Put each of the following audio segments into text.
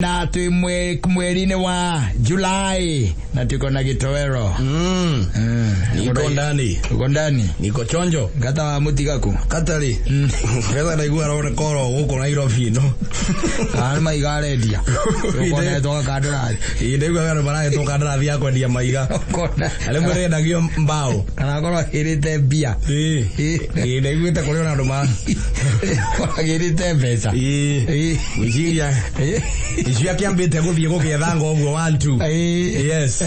Na twĩ mweri-inĩ wa Julai na tuko na gĩtoero. Niko ndani. Uko ndani. Niko chonjo. Ngata wa mũtigaku. Katari. Getha ndaigua rore koro gũkũ Nairobi ĩno. Kana maiga arendia. Ũkonetwo kandarathi. Ĩ ndaigua andũ marahĩtwo kandarathi ya kwendia maiga. Ũkona. Arĩa mwendagio mbao. Kana akorwo agĩrĩte mbia. Ĩ. Ĩ ndaiguĩte kũrĩ ona andũ ma. Agĩrĩte mbeca. Ĩ. Ĩ. Gwĩciria. Ĩ. Icio akĩambĩte gũthiĩ gũkĩethanga ũguo one two. Ĩ. Yes.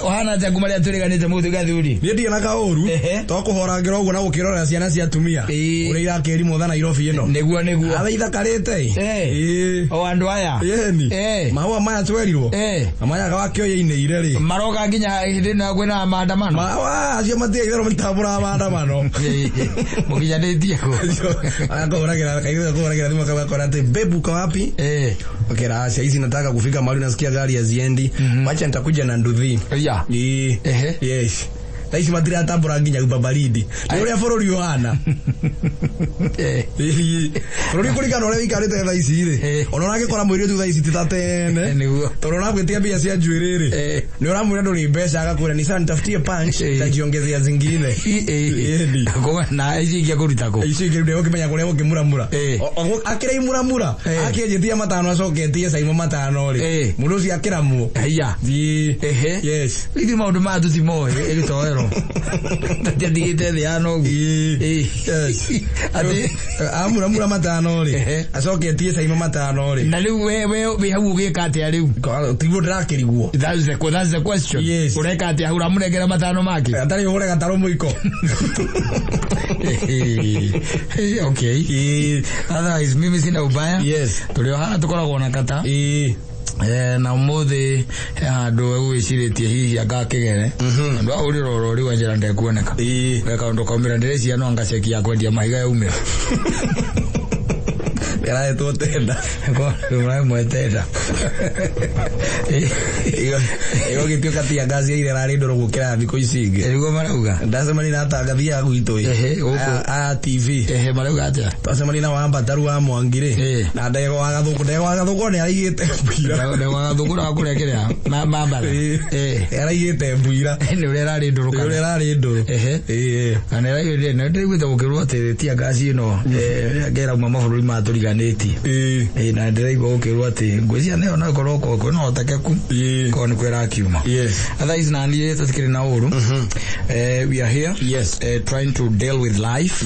Ũhana atĩa kuma rĩrĩa twĩrĩganĩte mũthĩ gathuri? Niĩ ndirĩ na kaũru. Ehe. To kũhorangĩra ũguo na gũkĩrorera ciana cia atumia. Ĩ. Ũrĩa irakĩrimwo tha Nairobi ĩno. Nĩguo nĩguo. Atha ithakarĩte. Eh. Ĩ. O andũ aya. Yeni. Eh. Mahũa maya twerirwo. Eh. Maya wakĩoya-inĩ rĩ. Maroka nginya hĩndĩ ĩno kwĩna maandamano. Mawa acio matirĩ itherũ matambũraga maandamano. Mũkinyanĩtie kũ? Akahũragĩra kaigua kũhũragĩra thimũ akakora atĩ babe uko wapi? Eh. Okay, saa hizi nataka kufika mahali nasikia gari haziendi. Wacha nitakuja na nduthi. Ya. Ĩ. Ehe. Yes. Thaa ici matiratambũra nginya uba baridi. Nĩ ũrĩa bũrũri ũhana. Eh. Ĩ. Bũrũri kũringana na ũrĩa wĩikarĩte thaa ici rĩ. Eh. Ona ũragĩkora mũirĩtu thaa ici ti ta tene. Nĩguo. Tondũ ũramwĩtia mbia cia njuĩrĩ rĩ. Eh. Nĩ ũramwĩra ndũrĩ mbeca agakwĩra ni sawa nitafutie punch Eh. nitajiongezea zingine. Ĩni. Kũga na ici ingĩ akũruta kũ? Icio ingĩ ndĩ ũkĩmenya kũrĩa gũkĩmuramura. Eh. Akĩra imuramura. Eh. Akĩenjetia matano acoketie caimo matano rĩ. Eh. Mũndũ ũcio akĩramwo. Haiya. Ĩ. Ehe. Yes. Ithuĩ maũndũ maya tũtimoĩ ĩgĩtoero. Tũtiatigĩte thĩ ya nogu. Ĩ. Ĩ. Yes. Atĩ Amuramura matano rĩ. Ehe. Acoketie caimo matano rĩ. na rĩu we wĩ hau ũgĩka atĩa rĩu? Tiguo ndĩrakĩrigwo. That's the question. Yes. Ũreka atĩa hau ũramũnengera matano make? Atarĩ ũhũre gatarũ mũiko. Okay. Ĩ. Otherwise mimi sina ubaya. Yes. Tũrĩ o haha tũkoragwo na kata. Ĩ. Na ũmũthĩ he handũ egwĩcirĩtie hihi angakĩgere. Andũ ahũrĩra oro rĩu anjĩra ndekuoneka. Ĩ. We kaũndũ kaumĩra ndĩreciria no anga ceki ya kwendia mahiga yaumĩra. Ĩrahetwo tenda. Ũramwetenda. Ĩgo gĩtuĩka ti ngaci ya ira ĩrarĩ ndũrũ gũkĩra thikũ ici ingĩ. Nĩguo marauga. Ndacemania na atangathi a gwitũ ĩ. Ehe, gũkũ. A TV. Ehe, marauga atĩa? Twacemania na Wambataru wa Mwangi rĩ. Eh. Na Ndegwa wa Gathũkũ. Ndegwa wa Gathũkũ nĩ araigĩte mbira. Ndegwa gathũkũ na kũrĩa kĩrĩa mambara. Ĩ. Eh. Araigĩte mbira. Nĩ ũrĩa ĩrarĩ ndũrũ Nĩ ũrĩa kana. ĩrarĩ ndũrũ. Ehe. Ĩ. Kana ĩraigĩrĩire na ndĩraiguĩte gũkĩrwo atĩ tia ngaci ĩno ĩrauma mabũrũri maya tũriganĩtie. Ĩ. Ĩ, na ndĩraigua gũkĩrwo atĩ ngwĩciria nayo no ĩkorwo kwĩna ũhotekeku Ĩ. korwo nĩkuo ĩrakiuma. Yes. Otherwise na niĩ tũtikĩrĩ na ũru. We are here. Yes. Trying to deal with life.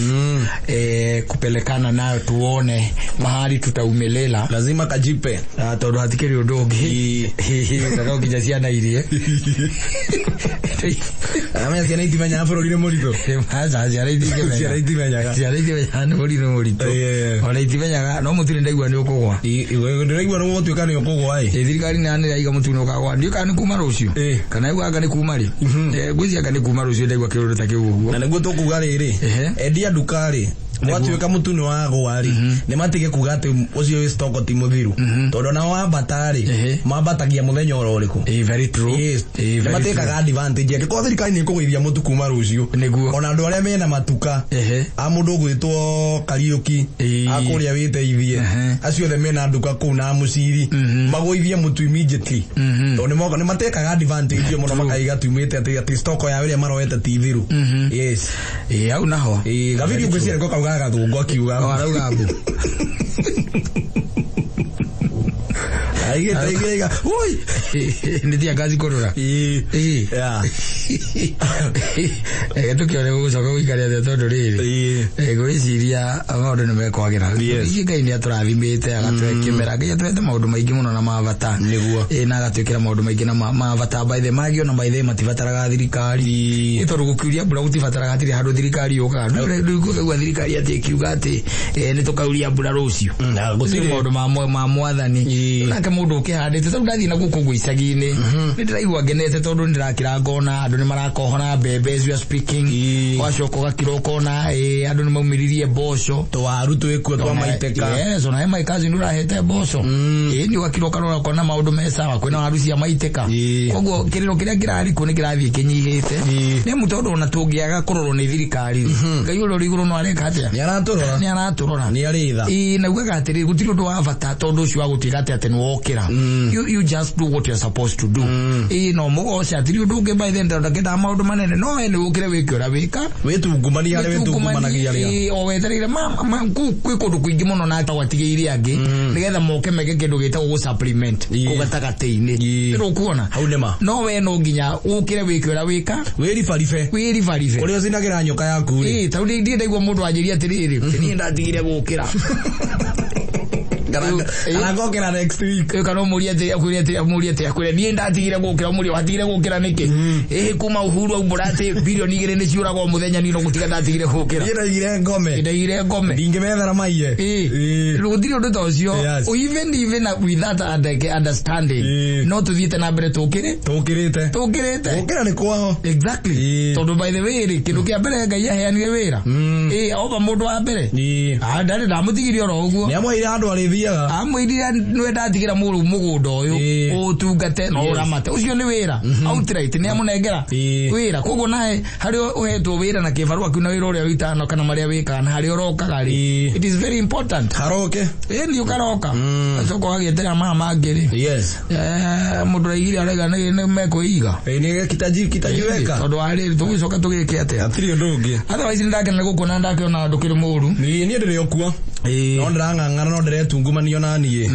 Kupelekana nayo tuone mahali tutaumelela. Lazima kajipe. Ah, tondũ hatikĩrĩ ũndũ ũngĩ. Na no nginya ciana irie. Amenya ciana itimenyaga bũrũri nĩ mũritũ. Aca, ciana itingĩmenya. Ciana itimenyaga. Ciana itimenyaga nĩ mũrimũ mũritũ. Eh. Ona itimenyaga no mũtu nĩ ndaigua nĩ ũkũgwa. Ndĩraigua nĩ gũgũtuĩka nĩ ũkũgwa ĩ. Ĩ, thirikari nĩ yanĩrĩra mũtu nĩ ũkagwa. Ndiũĩ kana nĩ kuma rũciũ. Eh. Kana igua anga nĩ kuma rĩ. Ngwĩciria anga nĩ kuma rũciũ ndaigua kĩũndũ ta kĩu ũguo. Na nĩguo tũkuga rĩrĩ. Ehe. Endia nduka rĩ. Mwatuĩka mũtu nĩ wagwa rĩ. Nĩ matige kuga atĩ ũcio wĩ stock ti mũthiru. Tondũ nao wambata rĩ. Ehe. Mambatagia mũthenya oro ũrĩkũ. Ĩ, very true. Yes. Ĩ, Nĩ very matĩkaga advantage angĩkorwo thirikari nĩ ĩkũgũithia mũtu kuma rũciũ. Nĩguo. Ona andũ arĩa mena matuka. Ehe. A mũndũ ũgwĩtwo Kariũki. Ĩ. A kũrĩa wĩteithie. Ehe. Acio othe mena nduka kũu na mũciri. Magũithie mũtu immediately. Tondũ nĩmoka nĩ matekaga advantage ĩyo mũno makaiga tumĩte atĩ stock yao ĩrĩa maroete ti thiru. Yes. Ĩ, hau naho. Ĩ, Gabiri ngwĩciria nĩko kaugaga gathũngũ akiuga. O, arauga mbu. Aigĩte aigĩte aiga. Ui. Nĩ tia ngaci kũrũra. Ĩ. Ĩ. Yeah. Reke tũkĩone gũgũcoka gũikare atĩa tondũ rĩrĩ. Ĩ. Ngwĩciria maũndũ nĩ mekwagĩra. Yes. Ningĩ Ngai nĩ atũrathimĩte agatũhe kĩmera. Ngai atũhete maũndũ maingĩ mũno na ma bata. Nĩguo. Ĩ, na agatwĩkĩra maũndũ maingĩ na ma bata by the mangĩ ona by the matibataraga thirikari. Ĩ, tondũ gũkiuria mbura gũtibataraga hatirĩ handũ thirikari yũkaga. Ndũigua thirikari atĩ ĩkiuga atĩ nĩ tũkauria mbura rũciũ. Na Gũtirĩ gũtirĩ. maũndũ ma mwathani. Ĩ. Nake mũndũ ũkĩhandĩte tondũ ndathiĩ na gũkũ ũguo icagi-inĩ nĩ ndĩraigua ngenete tondũ nĩ ndĩrakĩra ngona andũ nĩ marakohora mbembe as we are speaking. Ũgacoka ũgakira ũkona andũ nĩ maumĩririe mboco. Tũwaru twĩkuo twa maitĩka. Yes, ona he my cousin ũrahete mboco. Ĩ, nĩ ũgakira ũkarora ũkona maũndũ me sawa kwĩna waru cia maitĩka. Ĩ. Koguo kĩrĩro kĩrĩa kĩrarĩ kuo nĩ kĩrathiĩ kĩnyihĩte. Ĩ. Nĩ amu tondũ ona tũngĩaga kũrorwo nĩ thirikari rĩ, Ngai ũrĩa ũrĩ igũrũ no areka atĩa? Nĩ aratũrora. Nĩ aratũrora. Nĩ arĩ tha. Ĩ, na ugaga atĩrĩrĩ gũtirĩ ũndũ wa bata tondũ ũcio wa gũtuĩka atĩ atĩ nĩ wokĩra. ũrekĩra. You just do what you're supposed to do. Ĩĩ, no mũgoce, atiri ũndũ ũngĩ. By then ndakĩendaga maũndũ manene, no we nĩ ũkĩre wĩke ũrĩa wĩka. Wĩtungumania harĩa wĩtungumanagia rĩa. Ĩĩ, o wetereire kwĩ kũndũ kũingĩ mũno na gwatigĩire angĩ nĩgetha moke meke kĩndũ gĩtagwo gũ supplement kũu gatagatĩ-inĩ. Nĩ ũkuona? Hau nĩma. No we no nginya ũkĩre wĩke ũrĩa wĩka. Wĩribaribe. Wĩribaribe. Ũrĩa ũcinagĩra nyoka yaku rĩ. Ĩĩ, tondũ ndirĩ ndaigua mũndũ anjĩria atĩrĩrĩ, niĩ ndatigire gũkĩra. Kana ngokĩra next week. Ĩĩ, kana ũmũrie atĩ, akwĩre atĩ, ũmũrie atĩ, akwĩre niĩ ndatigire gũkĩra, ũmũrie watigire gũkĩra nĩkĩ? Ĩĩ, kuma Uhuru aumbũra atĩ 2 bilioni nĩ ciũraga o mũthenya, niĩ no gũtiga ndatigire gũkĩra. Niĩ ndaigire ngome. Ndaigire ngome. Ndingĩmethera maiye. Ĩĩ, gũtirĩ ũndũ ta ũcio. Even with that understanding, no tũthiĩte na mbere tũkĩrĩ Tũkĩrĩte. Tũkĩrĩte. Gũkĩra nĩ kwao. Exactly. Tondũ by the way rĩ, kĩndũ kĩa mbere Ngai aheanire wĩra. Ĩĩ, oba mũndũ wa mbere. Ah, ndarĩ ndamũtigirie oro ũguo. Nĩ amwĩire handũ arĩthiaga. Amwĩrire nĩwe ndatigĩra mũrũ mũgũnda ũyũ ũtungate na ũramate. Ũcio nĩ wĩra outright, nĩ amũnengera wĩra. Koguo nawe harĩa ũhetwo wĩra na kĩbarũa kĩu na wĩra ũrĩa wĩtano kana marĩa wĩkaga na harĩa ũrokaga rĩ, it is very important. Haroke. Ĩĩ, nĩ ũkaroka acoka ũgagĩeterera maya mangĩ rĩ. Mũndũ araigire araiga nĩ mekwĩiga. Ĩĩ, nĩ kitajiweka. Tondũ wa rĩrĩ, tũgĩcoka tũgĩke atĩa? Hatirĩ ũndũ ũngĩ. Otherwise nĩ ndakena gũkuona, ndakĩona ndũkĩrĩ mũru. Niĩ ndĩrĩ o kuo. No ndĩrang'ang'ana, no ndĩretungumania na niĩ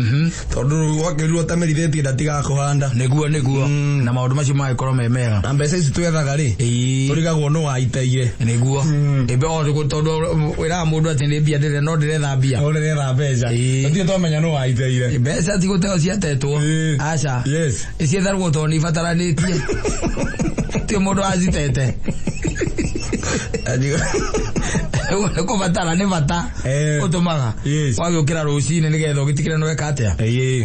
tondũ gwakĩrirwo tamerithĩtie ndatigaga kũhanda. Nĩguo, na maũndũ macio magĩkorwo me mega. Na mbeca ici twethaga rĩ, tũrigagwo nũ waiteire. Nĩguo ĩmbe o tondũ wĩraga mũndũ atĩ nĩ mbia ndĩre no ndĩretha mbia. No ndĩretha mbeca. Tũtirĩ twamenya nũ waiteire. Mbeca ti gũteo ciatetwo. Aca. Cietharwo tondũ nĩ ibataranĩtie, ti mũndũ acitete. Nĩ kũbatara, nĩ bata ũtũmaga wagĩũkĩra rũcinĩ nĩgetha ũgĩtigĩre nĩ weka atĩa.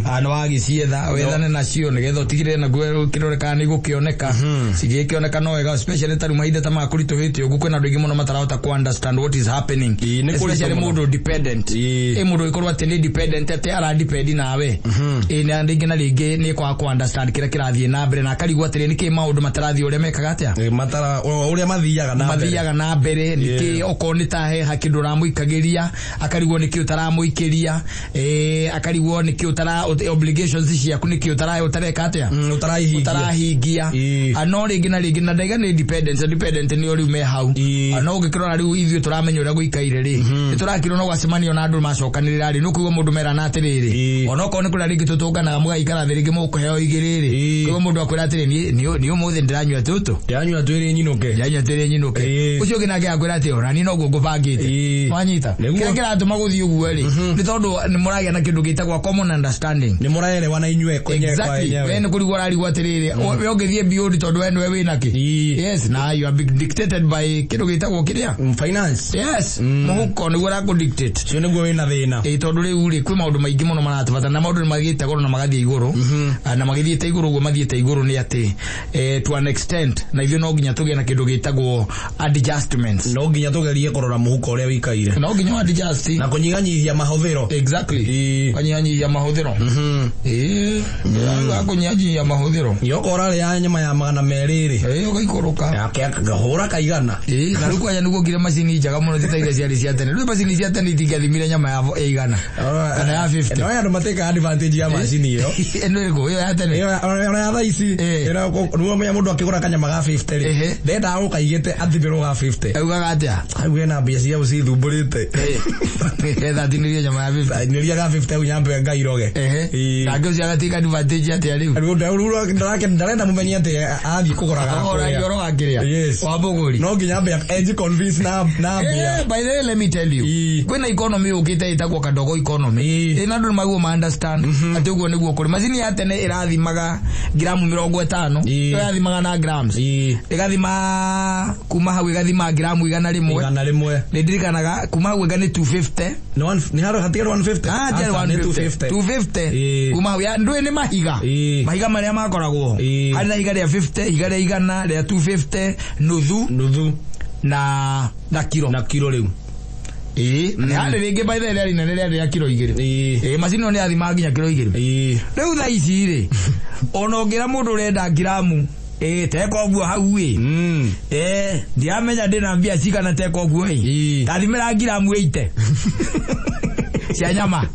Ah, nĩ wagĩcietha, wethane nacio nĩgetha ũtigĩrĩre naguo kĩrore kana nĩ igũkĩoneka, cigĩkĩoneka no wega, especially ta rĩu mahinda ta maya kũritũhĩte ũguo, kwĩna andũ aingĩ mũno matarahota ku understand what is happening. Ĩĩ, nĩ kũritũ Especially mũno. mũndũ dependent. Ĩ, mũndũ ĩkorwo atĩ nĩ dependent, atĩ ara depend nawe. Ĩ, na rĩngĩ na rĩngĩ nĩ kwaga ku understand kĩrĩa kĩrathiĩ na mbere na akarigwo atĩrĩ, nĩkĩ maũndũ matarathiĩ ũrĩa mekaga atĩa. Matara ũrĩa mathiaga na mbere. Mathiaga na mbere nĩkĩ, okorwo nĩ ta he hakĩndũ ũramũikagĩria, akarigwo nĩkĩ ũtaramũikĩria, akarigwo nĩkĩ ũtara obligations ciaku, nĩkĩ ũtara ũtareka atĩa. Ũtarahihingia. Ũtarahingia. Ah, no rĩngĩ na rĩngĩ na ndaiga nĩ dependent, dependent nĩ rĩu me hau. Ah, no ũngĩkĩrora rĩu ithuĩ tũramenya ũrĩa gũikaire rĩ, nĩ tũrakĩrwo no gwacemanio na andũ macokanĩrĩra rĩ, nĩ ũkũigua mũndũ merana atĩrĩrĩ, onokorwo nĩ kũrĩa rĩngĩ tũtũnganaga mũgaikara thĩ rĩngĩ mũkũheo igĩrĩ rĩ, kũigua mũndũ akwĩra atĩrĩ, niĩ ũmũthĩ ndĩranyua tũtũ. Ndĩranyua twĩrĩ nyinũke. Ndĩranyua twĩrĩ nyinũke. Ũcio ũngĩ nake akwĩra atĩ ona niĩ noguo ngũbangĩte. Wanyita? Nĩguo. Kĩrĩa kĩratũma gũthiĩ ũguo rĩ, nĩ tondũ nĩ mũragĩa na kĩndũ gĩtagwo common understanding. Nĩ mũraelewana inyuĩ kwenyewe kwa Exactly. enyewe. We nĩ kũrigwo ũrarigwo atĩrĩrĩ, we ũngĩthiĩ beyond tondũ we nĩwe wĩna kĩ. Yes, na you are being dictated by kĩndũ gĩtagwo kĩrĩa. Finance. Yes, mũhuko nĩguo ũrakũ dictate. Ũcio nĩguo wĩna thĩna. Ĩ, tondũ rĩu rĩ, kwĩ maũndũ maingĩ mũno maratũbata na maũndũ nĩ magĩte goro na magathiĩ igũrũ. Ah, na magĩthiĩte igũrũ ũguo mathiĩte igũrũ nĩ atĩ to an extent na ithuĩ no nginya tũgĩe na kĩndũ gĩtagwo adjustments. No nginya tũgerie kũrora mũhuko ũrĩa wĩikaire. No nginya adjust. Na kũnyihanyihia mahũthĩro. Exactly. Kũnyihanyihia mahũthĩro. Ĩĩ, kũnyihanyihia mahũthĩro. Yokorwo ũrarĩa nyama ya 200 rĩ. Ĩĩ, ũgaikũrũka. Yake akahũra kaigana. Ĩĩ, na rĩu kwanja nĩguo ngire macini njega mũno, ti ta iria ciarĩ cia tene. Rĩu macini cia tene itingĩathimire nyama ya 100 kana ya 50. No andũ matĩkaga advantage ya macini ĩyo. Ĩno ĩrĩkũ? Ĩyo ya tene? Ĩyo ona ya thaa ici. Ĩno nĩguo menya mũndũ akĩgũra kanyama ga 50 rĩ. Ndendaga gũkaigĩte athimĩrwo ga 50. Augaga atĩa? Au ena mbia cia ũcithumbũrĩte. Ethatinĩrie nyama ya 50. Nĩria ga 50 au nyambe ngairoge. Nake ũcio agatĩka advantage atĩa rĩu? Rĩu ndarenda mũmenye atĩ athiĩ kũgũra ga Ũragia kũrĩa. ũhoro wa kĩrĩa? Yes. Wa mũgũri. No nginya ambe enji convince na mbia. By the way, let me tell you. Kwĩna economy yũkĩte ĩtagwo kadogo economy. Ĩna andũ nĩmaguo ma understand atĩ ũguo nĩguo kũrĩ. Macini ya tene ĩrathimaga gramu 50. Ĩyo yathimaga na grams. Ĩgathima kuma hau ĩgathima gramu 100. 100. Nĩ ndirikanaga kuma hau ĩga nĩ 250. Nĩ nĩ handũ hatigari 150. Ah, tiarĩ. Aca, nĩ 150. 250. 250. Kuma hau ya ndũĩ nĩ mahiga. Mahiga marĩa makoragwo. Harĩ na ihiga rĩa 50, ihiga rĩa 100, rĩa 250, nuthu. Nuthu. Na kiro. Na kiro rĩu. Ĩĩ, nĩ harĩ rĩngĩ by the way rĩarĩ inene rĩarĩ rĩa kiro 2. Ĩĩ, macini ĩyo nĩ yathimaga nginya kiro 2. Rĩu thaa ici rĩ, ona ũngĩra mũndũ ũrenda ngiramu, ĩĩ, teka ũguo hau ĩ. Ĩĩ, ndiramenya ndĩna mbia cigana, teka ũguo ĩ. Tathimĩra ngiramu 80 cia nyama.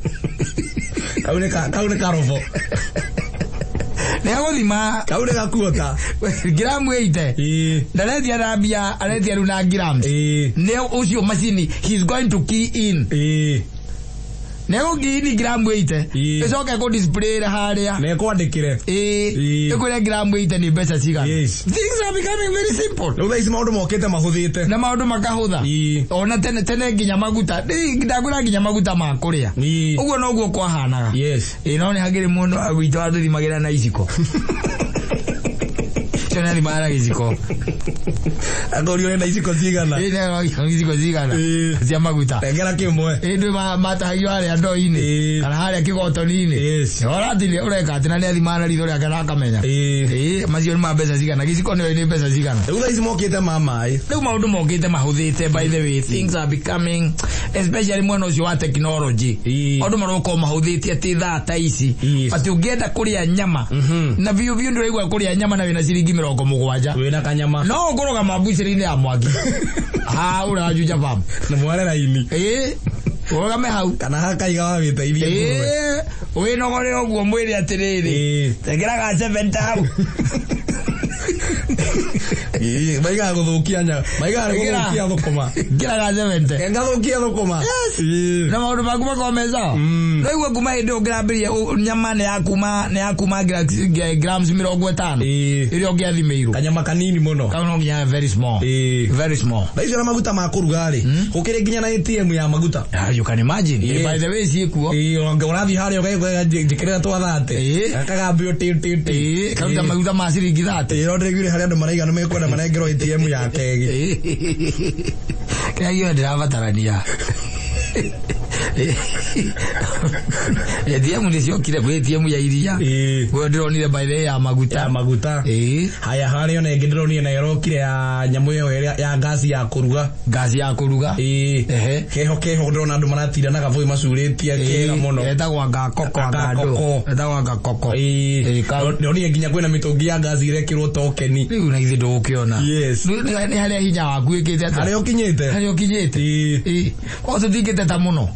Kau nĩ kau nĩ karobo. Nĩ agũthima. Kau nĩ gakuota. Ngiramu 80. Ĩĩ. Ndaretia na mbia, aretia rĩu na grams. Ĩĩ. Nĩ ũcio macini, he is going to key in. Ĩĩ. Nĩ egũkey in ngiramu 80. Ĩĩ. Ĩcoke kũ display harĩa. Na ĩkwandĩkĩre. Ĩĩ. Ĩĩ. Ĩkwĩre ngiramu 80 nĩ mbeca cigana. Yes. Things are becoming very simple. Rĩu thaa ici maũndũ mokĩte mahũthĩte. Na maũndũ makahũtha. Ĩĩ. Ona tene tene nginya maguta. Ndakwĩra nginya maguta ma kũrĩa. Ĩĩ. Ũguo noguo kwahanaga. Yes. Ĩĩ, no nĩ hakĩrĩ mũndũ gwitũ atũthimagĩra na iciko. Ũcio nĩ athimaga na gĩciko. Akorio ũrenda iciko cigana. Ĩĩ, nĩ iciko cigana. Ĩĩ. Cia maguta. Tengera kĩmwe. Ĩĩ, ndwĩ matahagio harĩa ndoo-inĩ. Ĩĩ. Kana harĩa kĩgotoni-inĩ. Yes. Ũrathiĩ ũreka atĩ na nĩ athimaga na ritho rĩake na akamenya. Ĩĩ. Ĩĩ, macio nĩ ma mbeca cigana. Gĩciko nĩoĩ nĩ mbeca cigana. Rĩu thaa ici mokĩte ma maĩ. Rĩu maũndũ mokĩte mahũthĩte. By the way, things are becoming, especially mwena ũcio wa technology, Ĩĩ. maũndũ maroka mahũthĩte atĩ thaa ta ici Yes. atĩ ũngĩenda kũrĩa nyama na biũ biũ ndũraigua kũrĩa nyama na wĩna ciringi 70 Wĩna kanyama. no ũkũrũgama mbucĩrĩ-inĩ ya mwaki ha ũrajuja bam. Na mware raini. Ĩĩ, ũrũgame hau. Kana hakaiga wa wĩteithie ngũrwe. Ĩĩ, wĩnogore ũguo mwĩrĩ atĩrĩrĩ, Ĩĩ. tengeraga 7 hau. Ĩĩ, maigaga gũthũkia nyama. Maigaga Ĩkĩra. gũthũkia thũkũma. Ngĩraga 70. Ngathũkia thũkũma. Yes. Ĩĩ. Na maũndũ maku makorwo me sawa. Rĩu kuma hĩndĩ ĩyo ngĩrambĩrĩria nyama nĩ ya kuma grams 50 Ĩĩ. ĩrĩa ũngĩathimĩirwo. Kanyama kanini mũno. Kau no nginya very small. Ĩĩ. Very small. Thaa ici ona maguta ma kũruga rĩ, gũkĩrĩ nginya na ATM ya maguta. Ah, you can imagine. Yes. By the way, ciĩkuo. Ĩĩ, ũrathiĩ harĩa ũgaiga njĩkĩrĩra twa 30. Ĩĩ. Gakagambio tĩ tĩ tĩ. Ĩĩ, karuta maguta ma ciringi 30. Ĩĩ, no ndĩraiguire harĩa andũ maraiga nĩ mekwenda manengerwo ATM ya kegi. Kĩrĩa gĩothe ndĩrabatarania. ATM nĩ ciokire, kwĩ ATM ya iria. Ĩĩ. Kwĩ ndĩronire by the way ya maguta. Ya maguta. Ĩĩ. Haya, harĩa ona ĩngĩ ndĩronire na ĩrokire ya nyamũ ĩyo ĩrĩa ya ngasi ya kũruga. Ngasi ya kũruga. Ĩĩ. Ehe. Keho keho ndĩrona andũ maratinda na gabũi macurĩtie kega mũno. Etagwo ngakoko. Ngakoko. Etagwo ngakoko. Ĩĩ. Ĩĩ, Ndĩronire nginya kwĩna mĩtũngi ya ngasi ĩrekĩrwo tokeni. Rĩu na ithuĩ ndũgũkĩona. Yes. Nĩ harĩa hinya waku wĩkĩte atĩa? Harĩa ũkinyĩte. Harĩa ũkinyĩte. Ĩĩ. Ĩĩ. Koguo tũtingĩteta mũno.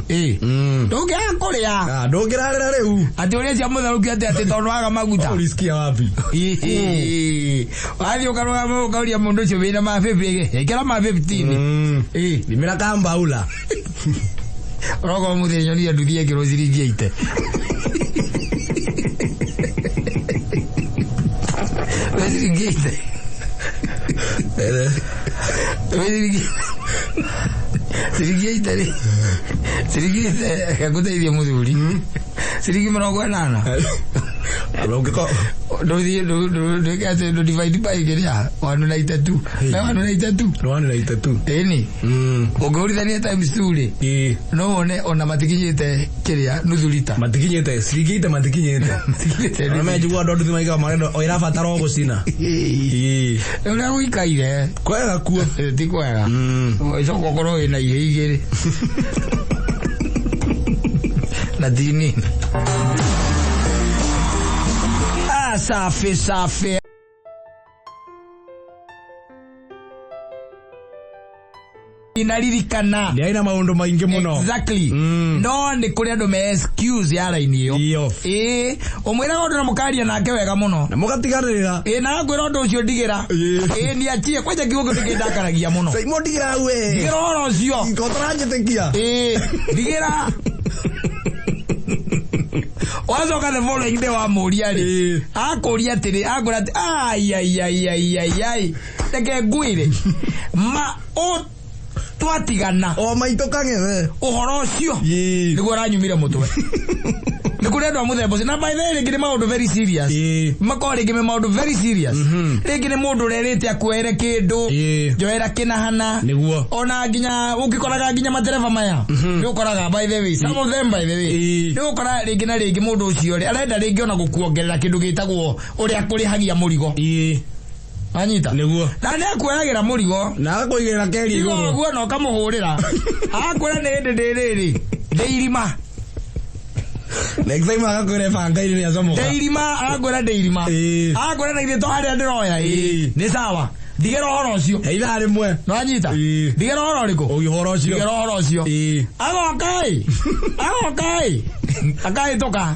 Ĩĩ. Ndũngĩaga kũrĩa. Ah, ndũngĩrarĩra rĩu. Atĩ ũrĩa cia mũtherũkio atĩ tondũ waga maguta. Ũrisikia wapi? Ĩĩ. Wathiĩ ũkarũgama ũkauria mũndũ ũcio wĩna ma 50, ĩkĩra ma 15. Ĩĩ. Thimĩra kambaula. Ũroka ũmũthĩ nyonire nduthi ĩkĩrwo ciringi 80. Wĩ ciringi 80. Wĩ ciringi 80 rĩ. Ciringi 80 gagũteithie mũthuri. Ciringi 80. Ũngĩko Ndũthiĩ ndwĩke atĩ ndũ divide by kĩrĩa 192. Na 192. 192. Ĩni. Ũngĩhũrithania times 2 rĩ. Ĩĩ. No wone ona matikinyĩte kĩrĩa nuthu lita. Matikinyĩte, ciringi 80 matikinyĩte. Matikinyĩte Ona nuthu. menjigua andũ nduthi maigaga marenda o ĩrabatara o gũcina. Ĩĩ. Ĩĩ. Ũrĩa gũikaire. Kwega kuo. Ti kwega. Ũcoka ũkorwo wĩna ihĩ igĩrĩ. Na ti nini. Ah, safi safi. Inaririkana. Nĩ aina maũndũ maingĩ mũno. Exactly. No nĩ kũrĩ andũ me excuse ya raini ĩyo. Iyo. Ĩĩ, ũmwĩraga ũndũ na mũkaria nake wega mũno. Na mũgatiganĩrĩra. Ĩĩ, na akwĩra ũndũ ũcio ndigĩra. Ĩĩ. Ĩĩ, niachie kwanja kiugo kĩu nĩkĩndakaragia mũno. Saimo ndigĩra we. Ndigĩra ũhoro ũcio. Ko tũranjĩtĩkia. Ĩĩ, ndigĩra. Wacoka the following day wamũria rĩ, Ĩĩ. akũria atĩrĩ, akwĩra atĩ ai ai ai ai ai ai, reke ngwĩre ma ũ twatigana O maitũ kang'ethe. ũhoro ũcio Ĩĩ. nĩguo ũranyumire mũtwe. Nĩ kũrĩ andũ a mũthemba ũcio na by the way rĩngĩ nĩ maũndũ very serious. Ĩĩ. Makorwo rĩngĩ nĩ maũndũ very serious. Rĩngĩ nĩ mũndũ ũrerĩte akuoere kĩndũ. Ĩĩ. Njoera kĩnahana. Nĩguo. Ona nginya ũngĩkoraga nginya matereba maya nĩ ũkoraga, by the way, some of them, by the way, Ĩĩ. nĩ ũkora rĩngĩ na rĩngĩ mũndũ ũcio rĩ arenda rĩngĩ ona gũkuongerera kĩndũ gĩtagwo ũrĩa kũrĩhagia mũrigo. Ĩĩ. Wanyita? Nĩguo. Na nĩ akuoyagĩra mũrigo. Na agakũigĩrĩra keri Tiga igũrũ. ũguo na ũkamũhũrĩra akwĩra nĩ hĩndĩ ndĩ rĩrĩ ndĩ irima. Next time agakwĩra banga-inĩ nĩ acomoka. Ndĩ irima, akwĩra ndĩ irima. Ĩĩ. Akwĩra na ithuĩ to harĩa ndĩroya. Ĩĩ. Nĩ sawa, ndigĩra ũhoro ũcio. He ithaa rĩmwe. Nĩwanyita? Ĩĩ. Ndigĩra ũhoro ũrĩkũ? Ũhoro ũcio. Ndigĩra ũhoro ũcio. Ĩĩ. Agoka ĩ, agoka ĩ. Akahĩtũka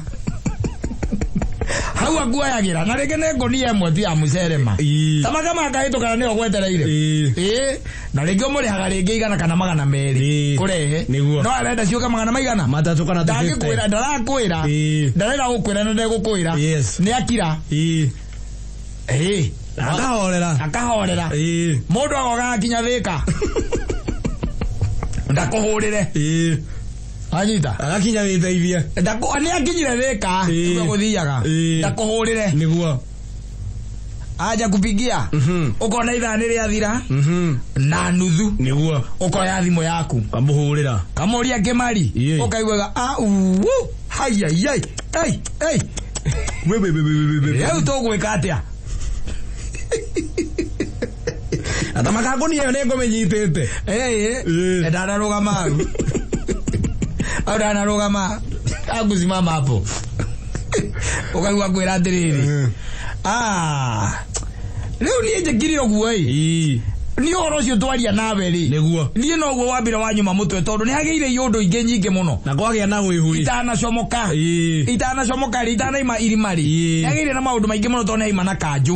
hau akuoyagĩra na rĩngĩ nĩ ngũnia ĩmwe tu ya mũcere ma. Tamaka makahĩtũka na nĩyo gwetereire. Ĩĩ, na rĩngĩ ũmũrĩhaga rĩngĩ 100 kana 200 kũrehe. Nĩguo. No arenda ciũke magana maigana? 3 kana Ndangĩkwĩra, ndarakwĩra. Ndarenda gũkwĩra na ndegũkwĩra. Yes. Nĩ akira. Ĩĩ. Akahorera. Akahorera. Mũndũ agoka akinya Thĩka. Ndakũhũrĩre. Anyita. Agakinya wĩteithie. Ndakũ nĩ akinyire Thĩka. Nĩguo gũthiaga. Ndakũhũrĩre. Nĩguo. Aja kupigia. Ũkona ithaa nĩ rĩathira. Na nuthu. Nĩguo. Ũkoya thimũ yaku. Kamũhũrĩra. Kamũria Kĩmari. Ũkaiguaga a uu haiyai ai ai. Rĩu tũgwĩka atĩa? Atamaka ngũnia ĩyo nĩ ngũmĩnyitĩte. Ĩĩ. Ndanarũgama hau. Au ndanarũgama. Akusimama hapo. Ũkaigua kwĩra atĩrĩrĩ. Ah. Rĩu niĩ njĩkire ũguo ĩ. Niĩ ũhoro ũcio twaria nawe rĩ. Nĩguo. Niĩ noguo wambire wanyuma mũtwe tondũ nĩ hagĩire iũndũ ingĩ nyingĩ mũno. Na kwagĩa na wĩhuri. Itanacomoka. Itanacomoka rĩ, itanaima irima rĩ. Nĩ hagĩire na maũndũ maingĩ mũno tondũ nĩ haima na kanjũ.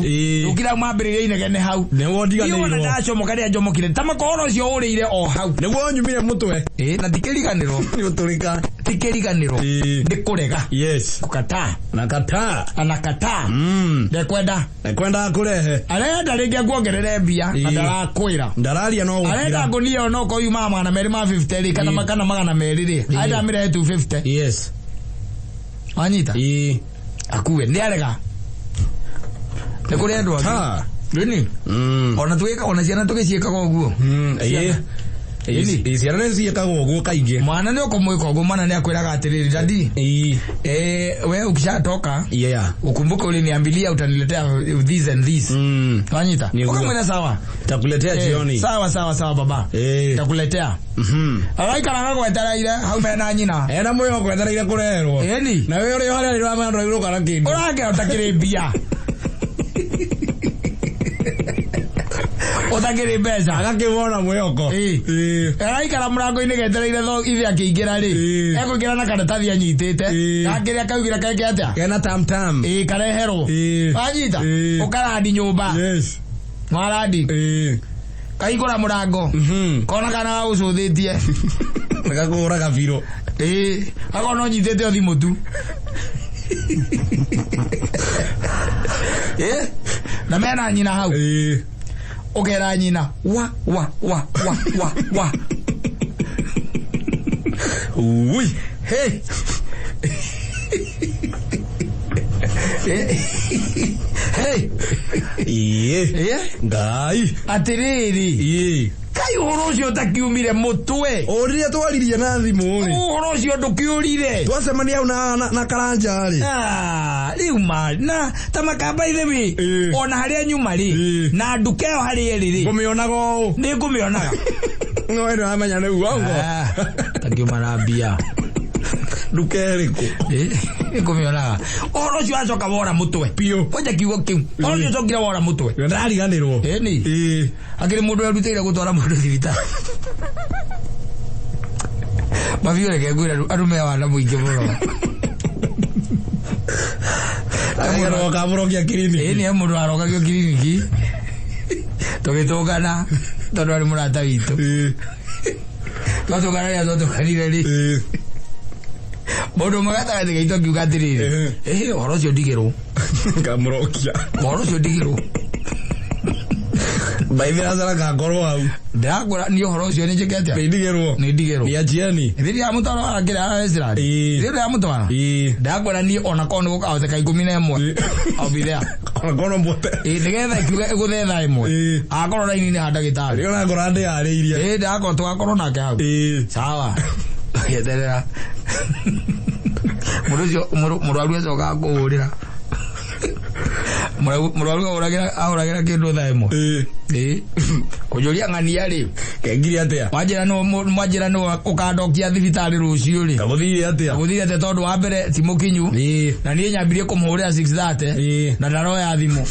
Ũkira mambĩrĩria inegene hau. Nĩguo Niĩ wona ndiganĩirwo. ndacomoka rĩrĩa njomokire. Ta makoro ũcio ũrĩire o hau. Nĩguo nyumire mũtwe. Ĩĩ, na tikĩriganĩrwo. Nĩ ũtũrĩka. Tikĩriganĩrwo. Ndĩkũrega. Yes. Kukataa. Nakataa. Anakataa. Ndekwenda. Ndekwenda kũrehe. Arenda rĩngĩ akuongerere mbia na ndarakwĩra. Ndararia no gũkira. Arenda ngũnia ĩyo no korwo yumaga 250 rĩ kana kana 200 rĩ. Arenda amĩrehe 250. Yes. Wanyita? Akue nĩ arega. Nĩ kũrĩ andũ angĩ. Rĩni? Ona tũgĩka ona ciana tũgĩciĩkaga ũguo. Ĩĩ. Ciana nĩ ciĩkagwo ũguo kaingĩ. Mwana nĩ ũkũmwĩka ũguo mwana nĩ akwĩraga atĩrĩrĩ dadi. We ukishatoka ukumbuke uliniambilia utaniletea this and this. Wanyita? Ukamwambia sawa. Takuletea jioni. Sawa sawa sawa baba. Takuletea. Araikara gwetereire hau mena nyina. Ena mwĩhoko etereire kũreherwo. Ĩni. Na we ũrĩ harĩa rĩ ũramenya ndũrairũka na kĩndũ. Ũrakĩra ũtakĩrĩ mbia. Ũtakĩrĩ mbeca. Agakĩwona mwĩhoko. Araikara mũrango-inĩ getereire ithe akĩingĩra rĩ. Ekũingĩra na karatathi anyitĩte. Gakĩrĩa kaugĩra keke atĩa? Kena tam tam. Ĩĩ kareherwo. Wanyita? Ũkarandi nyũmba. Yes. Mwarandi. Kahingũra mũrango. Kona kana gagũcũthĩtie. Gakũhũra gabirũ. Ĩĩ. Gakona ũnyitĩte o thimũ tu. Ĩĩ. Na mena nyina hau. Ũkera nyina wa wa wa wa wa wa. Ui. Hey. Hey. Ĩĩ. Ngai. Atĩrĩrĩ. Ĩĩ. Kai ũhoro ũcio ũtakiumire mũtwe. O rĩrĩa twaririe na thimũ rĩ. Ũhoro ũcio ndũkĩũrire. Twacemania hau na Karanja rĩ. Rĩu ma na ta makamba ithe wĩ. Ona harĩa nyuma rĩ. Na nduka ĩyo harĩa ĩrĩ rĩ. Ngũmĩonaga ũũ. Nĩ ngũmĩonaga. No ĩno amenya nĩ uongo. Takiuma na mbia. Nduka ĩrĩkũ? Nĩngũmĩonaga. Ũhoro ũcio wacoka wora mũtwe. Biũ. Kwanja kiugo kĩu. Ũhoro ũcio ũcokire wora mũtwe. Ndariganĩrwo. Ĩni. Akĩrĩ mũndũ erutĩire gũtwara mũndũ thibitarĩ. Mabiũ reke ngwĩre andũ me wana mũingĩ mũno. Kamũrokia kiriniki. Ĩni he mũndũ arokagio kiriniki. Tũgĩtũngana tondũ arĩ mũrata witũ. Twatũngana rĩrĩa twatũnganire rĩ. Mũndũ ũmwe gatagatĩ gaitũ akiuga atĩrĩrĩ, ĩhĩ ũhoro ũcio ndigĩrwo. Kamũrokia. Ũhoro ũcio ndigĩrwo. Mbaithĩra gakorwo hau. Ndĩrakwĩra niĩ ũhoro ũcio nĩ njĩke atĩa? Nĩ ndigĩrwo. Nĩ ndigĩrwo. Nĩ ajiani. Rĩrĩa mũtwara arakĩra Ezra. Rĩrĩa mũtwara. Ndakwĩra niĩ ona korwo nĩ gũkahoteka 11. I'll be there. Ona korwo mbote. Ĩĩ nĩgetha ikiuga ĩgũthe thaa 1. Akorwo raini-inĩ ha ndagĩtarĩ. Rĩo nakora ndĩharĩirie. Ĩĩ ndakorwo tũgakorwo nake hau. Sawa. Gĩeterera. Mũndũ ũcio mũrwaru acokaga kũhũrĩra. Mũrwaru ahũragĩra kĩndũ thaa 1. Ĩĩ. Kũnjũria ng'ania rĩ. Kengire atĩa? Mwanjĩra nĩ ũkandokia thibitarĩ rũciũ rĩ. Gũthire atĩa? Gũthire atĩa tondũ wa mbere ti mũkinyu. Na niĩ nyambirie kũmũhũrĩra 6:30 na ndaroya thimũ.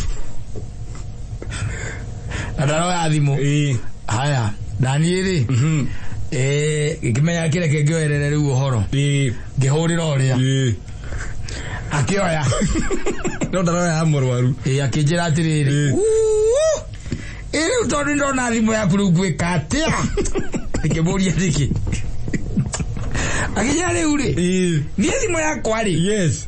Na ndaroya thimũ. Haya, na niĩ rĩ. Ngĩkĩmenya kĩreke ngĩoerere rĩu ũhoro. Ngĩhũrĩra ũrĩa. Akĩoya. No ndaroya ya mũrwaru. Akĩnjĩra atĩrĩrĩ. "Uu, ĩ rĩu tondũ nĩndona thimũ yaku rĩu ngwĩka atĩa?" Ngĩmũria nĩkĩ. Akĩnjĩra rĩu rĩ, niĩ thimũ yakwa rĩ, Yes.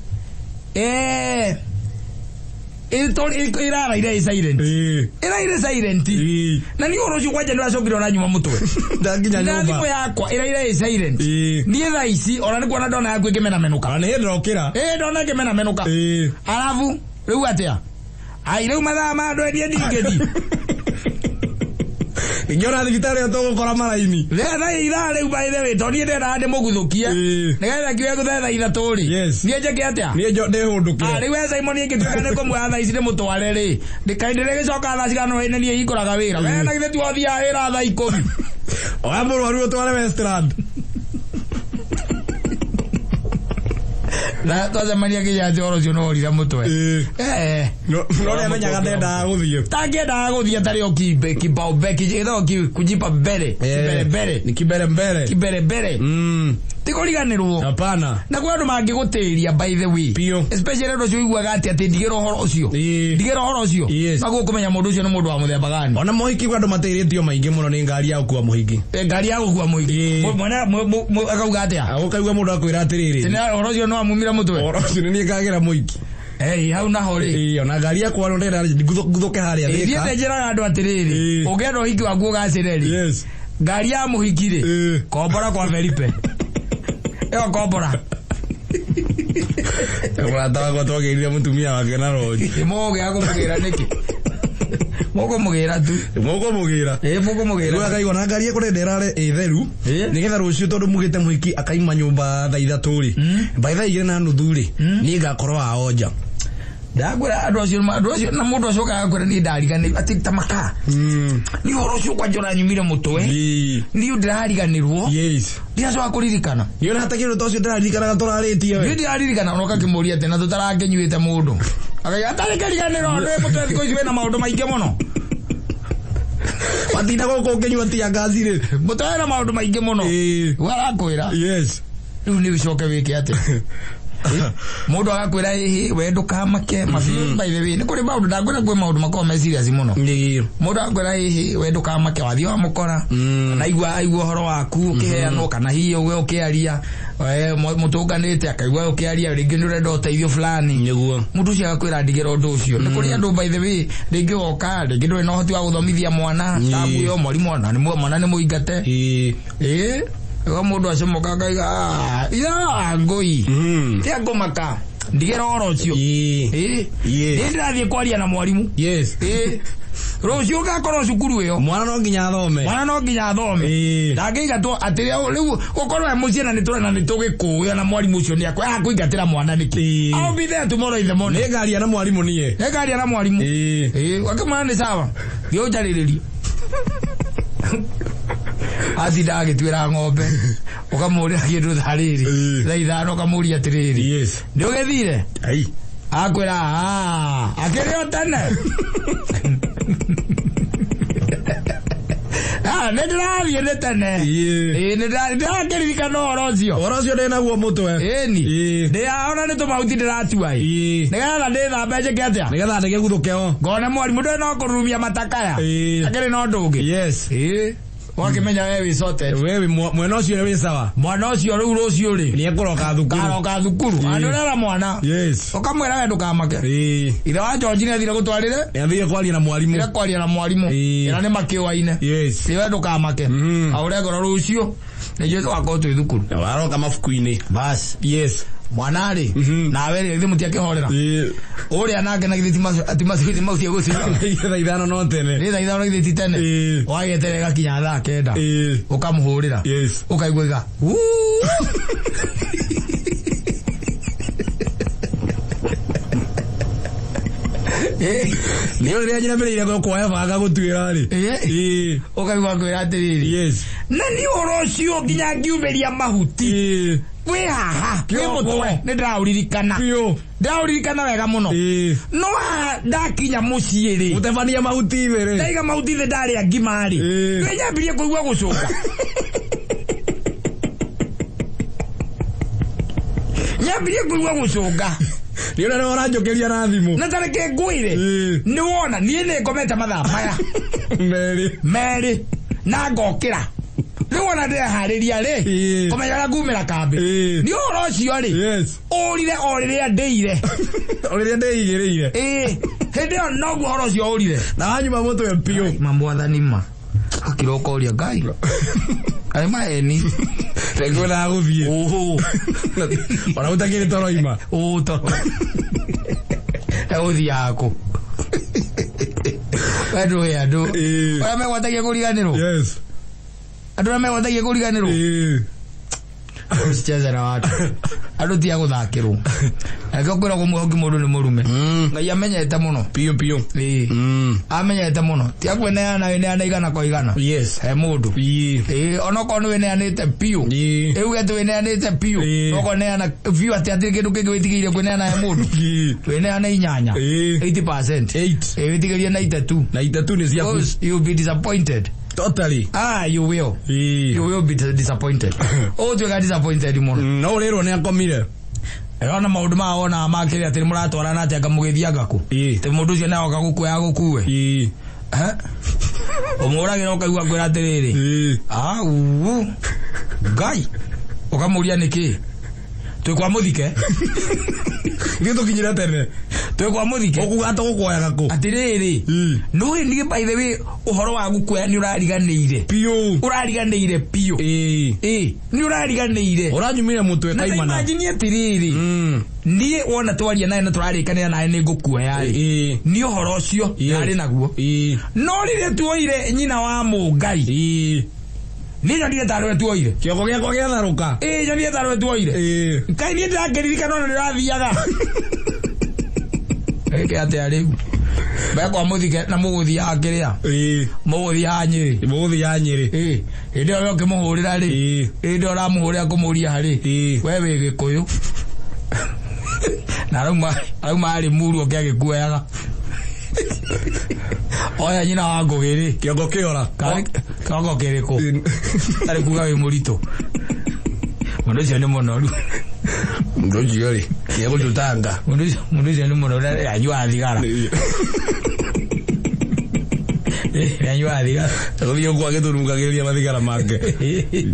Ĩraraire ĩ silent. Ĩraire silent. Na niĩ ũhoro ũcio kwanja nĩwacokire ũranyuma mũtwe. Ndakinya Na thimũ nyũmba. yakwa ĩraire ĩ silent. Niĩ thaa ici ona nĩ kuona ndona yaku ĩkĩmenamenũka. Ona nĩ ndokĩra. Ndona ĩkĩmenamenũka. Arabu rĩu atĩa? Ai rĩu mathaa ma andũ endie ndingĩthiĩ. Ingĩona thibitarĩ ĩyo tũgũkora maraini. Thaa ithaa rĩu by the way tondũ niĩ ndendaga ndĩmũguthũkie. Nĩgetha ngiuge gũthaa thaa ithatũ rĩ. Niĩ njĩke atĩa? Niĩ ndĩhũndũkĩre. Rĩu we Simon ingĩtuĩka nĩ kũmuoya thaa ici ndĩmũtware rĩ. Ndĩkaĩ ndĩrĩgĩcoka thaa cigana ũna niĩ hingũraga wĩra. We na githĩ tiwe ũthiaga wĩra thaa 10. Oya mũrwaru ũtware Westland. Na twacemania nginya atĩ ũhoro ũcio nĩworire mũtwe. No nĩ amenyaga ndendaga gũthiĩ. Tangiendaga gũthiĩ atarĩ o kimbe kibao gĩtagwo kujipa mbere. Mbere mbere. Ni kibere mbere. Kibere mbere. Ti kũriganĩrwo. Hapana. Na kwĩ andũ mangĩgũtĩria by the way. Biũ. Especially andũ acio ũiguaga atĩ atĩ ndigĩra ũhoro ũcio. Ndigĩra ũhoro ũcio. Maguo kũmenya mũndũ ũcio nĩ mũndũ wa mũthemba gani. Ona mũhiki kwa andũ matĩrĩtio maingĩ mũno nĩ ngari ya gũkua mũhiki. Ngari ya gũkua mũhiki. Mwene akauga atĩa? Ũkaigua mũndũ akwĩra atĩrĩrĩ. Tene ũhoro ũcio nĩ wamumire mũtwe. Ũhoro ũcio nĩ niĩ ngagĩra mũhiki. Hau naho rĩ. Ona ngari yakwa no ndĩrenda nguthũke harĩa Niĩ Thika. nĩnjĩraga andũ atĩrĩrĩ, ũngĩenda ũhiki waku ũgacĩre rĩ, ngari ya mũhiki rĩ, kombora kwa Felipe. Ĩyo kombora. Mũrata wakwa twagĩrire mũtumia wake na rori. Mũgũgĩa kũmũgĩra nĩkĩ? Mũkũmũgĩra tu. Mũkũmũgĩra. Mũkũmũgĩra. Rĩu akaigua na ngari yakwa ndĩrenda ĩrare ĩ theru. Nĩgetha rũciũ tondũ mugĩte mũhiki akaima nyũmba thaa ithatũ rĩ. By thaa 2:30 rĩ, niĩ ngakorwo aonja. Ndakwĩra andũ acio na mũndũ acokaga agakwĩra niĩ ndariganĩirwo atĩ ta makaa. Niĩ ũhoro ũcio kwanja ũranyumire mũtwe. Niĩ ndĩrariganĩrwo. Ndiracoka kũririkana. Niĩ ona hata kĩndũ ta ũcio ndĩraririkanaga tũrarĩtie we. Niĩ ndĩraririkana ona ũgakĩmũria atĩ na tũtarakĩnyuĩte mũndũ. Akauga atarĩ kĩriganĩro ndĩ mũtwe thikũ ici wĩna maũndũ maingĩ mũno. Watinda gũkũ ũkĩnyua tia ngaci rĩ. Mũtwe wĩna maũndũ maingĩ mũno. Ũrakwĩra. Rĩu nĩ ũcoke wĩke atĩa? Mũndũ agakwĩra ĩhĩ we ndũkamake mabiũ by the way nĩ kũrĩ maũndũ ndakwĩra kwĩ maũndũ makoragwo me serious mũno. Mũndũ agakwĩra ĩhĩ we ndũkamake wathiĩ wamũkora kana aigua ũhoro waku ũkĩheanwo kana hihi we ũkĩaria mũtũnganĩte akaigua ũkĩaria rĩngĩ nĩ ũrenda ũteithio fulani. Mũndũ ũcio agakwĩra ndigĩra ũndũ ũcio. Nĩ kũrĩ andũ by the way rĩngĩ woka rĩngĩ ndũrĩ na ũhoti wa gũthomithia mwana tabu ĩyo mwarimũ ona mwana nĩ mũingate. Ĩgo mũndũ acomoka akaiga ya ngũi. Tia ngũmaka. Ndigĩra ũhoro ũcio. Niĩ ndĩrathiĩ kwaria na mwarimũ. Rũciũ ngakorwo cukuru ĩyo. Mwana no nginya athome. Mwana no nginya athome. Ndangĩingatwo atĩ rĩu gũkorwo e mũciĩ na nĩtũrona nĩtũgĩkũĩ na mwarimũ ũcio nĩ akũingatĩra mwana nĩkĩ? I'll be there tomorrow in the morning. Nĩ ngaria na mwarimũ niĩ. Nĩ ngaria na mwarimũ. Akĩmwĩra nĩ sawa. Thiĩ ũnjarĩrĩrie. Atinda agĩtuĩra ng'ombe ũkamũrĩra kĩndũ thaa rĩrĩ thaa ithano ũkamũria atĩrĩrĩ nĩ ũgĩthire akwĩra akĩrĩ o tene. Nĩ ndĩrathiĩ nĩ tene. Nĩ ndĩrakĩririkana ũhoro ũcio. Ũhoro ũcio ndĩ naguo mũtwe. Ĩni. Ndĩraona nĩ tũmahuti ndĩratua ĩ. Nĩgetha ndĩthambe njĩke atĩa? Nĩgetha ndĩgĩguthũke o. Ngone mwarimũ ndũrĩ no kũrurumia matakaya. Akĩrĩ na ũndũ ũngĩ. Wakĩmenya we wĩ sorted. We mwena ũcio wĩ sawa. Mwana ũcio rĩu rũciũ rĩ. Nĩ ekũroka thukuru. Karoka thukuru. Andũ ũrera mwana. Ũkamwĩra we ndũkamake. Ithe wa George nĩ athire gũtwarĩre. Nĩ athire kwaria na mwarimũ. Nĩ kwaria na mwarimũ. Ĩra nĩ makĩũaine. Ĩ we ndũkamake. Aũre ngoro rũciũ. Nĩ njũĩ tũgakorwo twĩ thukuru. Waroka mabuku-inĩ. Bas. Mwana rĩ nawe rĩ githĩ mũtiakĩhorera. Ũrĩa nake na githĩ ti gũciara. Thaa ithano no tene. Nĩ thaa ithano githĩ ti tene. Wagĩeterera ĩgakinya thaa 9. Ũkamũhũrĩra. Ũkaigua iga. Nĩ ũrĩa nyinamĩrĩire kuoya banga gũtuĩra rĩ. Ũkaigua kwĩra atĩrĩrĩ. Na nĩ ũhoro ũcio nginya ngiumĩria mahuti. Wĩ haha wĩ mũtwe nĩ ndĩraũririkana. Ndĩraũririkana wega mũno. No haha ndakinya mũciĩ rĩ. Gũtebania mahuti thĩ rĩ. Ndaiga mahuti thĩ ndarĩa ngima rĩ. Nĩnyambirie kũigua gũcũka. Nyambirie kũigua gũcũnga. Nĩ ũrĩa ũranjũkĩria na thimũ. Na tareke ngwĩre. Nĩ wona niĩ nĩ ngomete mathaa maya. Merĩ. Merĩ. Na ngokĩra. Rĩu ona ndĩreharĩria rĩ. Kũmenya ũrĩa ngumĩra kambĩ. Nĩ ũhoro ũcio rĩ. Yes. Ũrire o rĩrĩa ndĩire. O rĩrĩa ndĩigĩrĩire. Hĩndĩ ĩyo noguo ũhoro ũcio ũrire. Na wanyuma mũtwe biũ. Ma mwathani ma. Akĩroka ũria Ngai. Kaĩ maeni. Reke na gũthiĩ. Ũhũ. Ona ũtakĩrĩ toroima. Ũũ toro. Egũthiaga kũ? We ndũĩ andũ. Arĩa megwatagia kũriganĩrwo. Yes. Andũ arĩa megwatagia kũriganĩrwo. Usicheze na watu. Andũ ti a gũthakĩrwo. Nakĩo kwĩragwo mwĩhoki mũndũ nĩ mũrume. Ngai amenyete mũno. Piũ piũ. Amenyete mũno. Ti akwĩneana wĩneana igana kwa igana. Yes. He mũndũ. Onokorwo nĩ wĩneanĩte piũ. Ĩuge atĩ wĩneanĩte piũ. Okorwo neana biũ atĩ hatirĩ kĩndũ kĩngĩ wĩtigĩire kwĩneana he mũndũ. Wĩneane inyanya. 80%. Wĩtigĩrie na 82. Na 82 nĩ ciaku. You will be disappointed. Totally. You will. You will be disappointed. Ũgũtuĩka disappointed mũno. No ũrĩrwo nĩ akomire. Ĩrona maũndũ maya wonaga makĩrĩa atĩ nĩmũratwarana atĩ anga mũgĩthianga kũ. Atĩ mũndũ ũcio nawe oka gũkuoya agũkue. Ũmũragĩra ũkaigua kwĩra atĩrĩrĩ. Au. Ngai. Ũkamũria nĩkĩ? Twĩ kwa mũthike. Ithuĩ tũkinyire tene. Twĩ kwa mũthike. Ũkuga tũgũkuoyaga kũ? Atĩrĩrĩ. Nĩũĩ niĩ by the way ũhoro wa gũkuoya nĩ ũrariganĩire. Piũ. Ũrariganĩire piũ. Nĩ ũrariganĩire. Ũranyumire mũtwe kaimana. Na imagine atĩrĩrĩ. Niĩ wona twaria naye na tũrarĩkanĩra naye nĩ ngũkuoya rĩ. Nĩ ũhoro ũcio ndarĩ naguo. No rĩrĩa tuoire nyina wa Mũngai. Niĩ nyonire tarĩ we tuoire. Kĩongo gĩakwa gĩatharũka. Nyonire tarĩ we tuoire. Kaĩ niĩ ndĩrakĩririkana ona ndĩrathiaga. Ĩke atĩa rĩu? Bekwa mũthike na mũgũthiaga kĩrĩa? Mũgũthiaga Nyĩrĩ. Mũgũthiaga Nyĩrĩ. Hĩndĩ ĩyo we ũkĩmũhũrĩra rĩ. Hĩndĩ ĩyo ũramũhũrĩra kũmũria rĩ. We wĩ Gĩkũyũ. Na arauma arĩ muru oke agĩkuoyaga. Oya nyina wa Ngũgĩ rĩ. Kĩongo kĩora. Kĩongo kĩrĩkũ? Tarĩ kuga wĩ mũritũ. Mũndũ ũcio nĩ mũnoru. Mũndũ ũcio rĩ, nĩegũtũtanga. Mũndũ ũcio nĩ mũnoru anyuaga thigara. Anyuaga thigara. Gũthiĩ ũguo agĩtũrungagĩrĩria mathigara make.